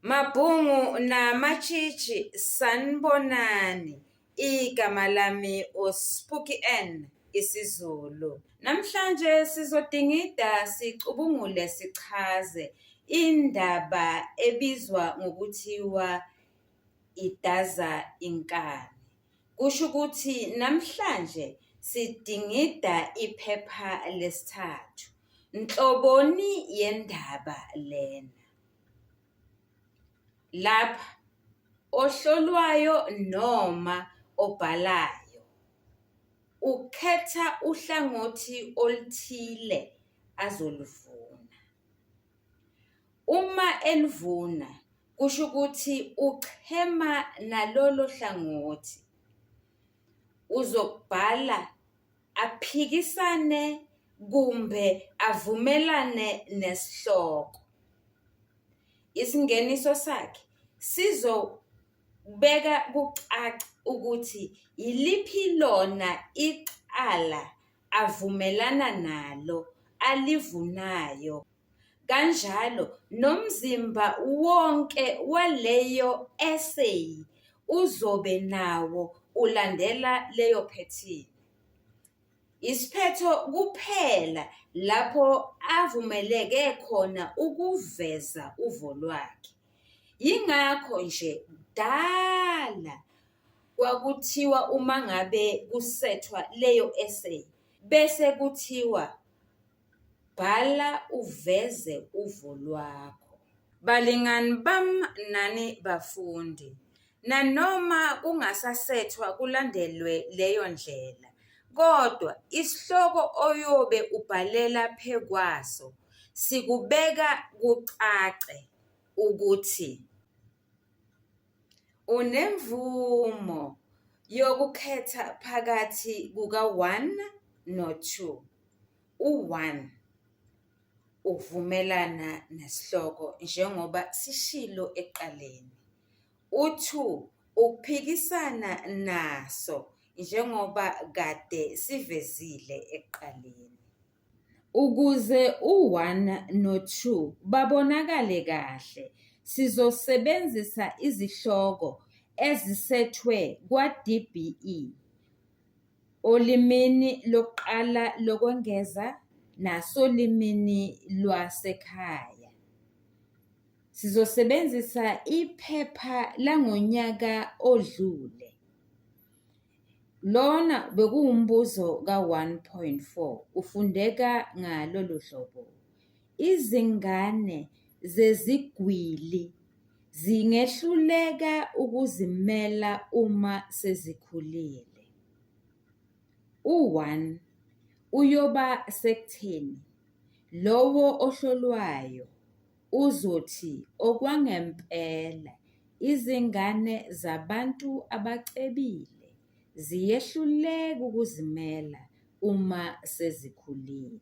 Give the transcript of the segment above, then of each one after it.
Mabhungu namatshitshi sanibonani. Igama lami uSpooky N isiZulu. Namhlanje sizodingida sicubungule sichaze indaba ebizwa ngokuthiwa idaza inkani. Kusho ukuthi namhlanje sidingida iphepha lesithathu. Nhloboni yendaba lena? Lapha ohlolwayo noma obhalayo ukhetha uhlangothi oluthile azoluvuna. Uma eluvuna kusho ukuthi uchema nalolo hlangothi. Uzokubhala aphikisane kumbe avumelane nesihloko. Isingeniso sakhe sizobeka kucace ukuthi yiliphi lona icala avumelana nalo alivunayo. Kanjalo nomzimba wonke waleyo eseyi uzobe nawo ulandela leyo phethini. Isiphetho kuphela lapho avumeleke khona ukuveza uvo lwakhe. Yingakho nje kudala kwakuthiwa uma ngabe kusethwa leyo essay bese kuthiwa bhala uveze uvo lwakho. Balingani bam nani bafundi, nanoma kungasasethwa kulandelwe leyo ndlela, kodwa isihloko oyobe ubhalela phekwaso sikubeka kucace ukuthi unemvumo yokukhetha phakathi kuka-1 no-2. U-1 Ukuvumelana nesihloko njengoba sishilo ekuqaleni. U-2 Ukuphikisana naso njengoba kade sivezile ekuqaleni. Ukuze u-1 no-2 babonakale kahle sizosebenzisa izihloko ezisethwe kwa-DBE oLimini Lokuqala Lokwengeza nasoLimini Lwasekhaya. Sizosebenzisa iphepha langonyaka odlule. Lona bekuwumbuzo ka-1.4 ufundeka ngalolu hlobo. Izingane zezigwili zingehluleka ukuzimela uma sezikhulile. U-1 uyoba sekutheni lowo ohlolwayo uzothi okwangempela izingane zabantu abacebile ziyehluleka ukuzimela uma sezikhulile.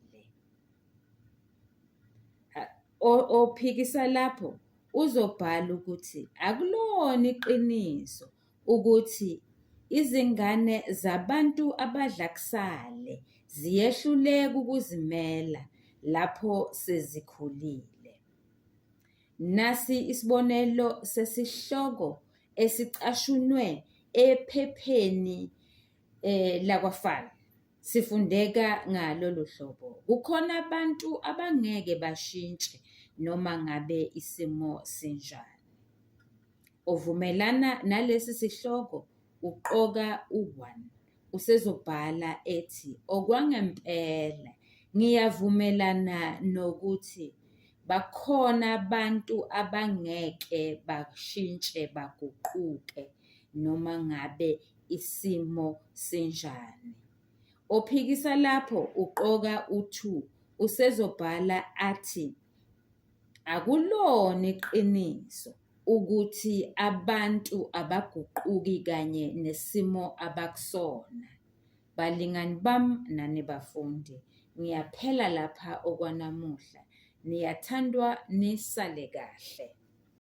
Ophikisa lapho uzobhala ukuthi akulona iqiniso ukuthi izingane zabantu abadla kusale ziyehluleka ukuzimela lapho sezikhulile. Nasi isibonelo sesihloko esicashunwe ephepheni lakwaFal. Sifundeka ngalolu hlobo, Kukhona abantu abangeke bashintshe noma ngabe isimo sinjani. Ovumelana nalesi sihloko uqoka u-1. Usezobhala ethi okwangempela ngiyavumelana nokuthi bakhona abantu abangeke bashintshe baguquke noma ngabe isimo sinjani. Ophikisa lapho uqoka u-2 usezobhala athi akulona iqiniso ukuthi abantu abaguquki kanye nesimo abakusona. Balingani bam nani bafundi, ngiyaphela lapha okwanamuhla. Niyathandwa nisale kahle.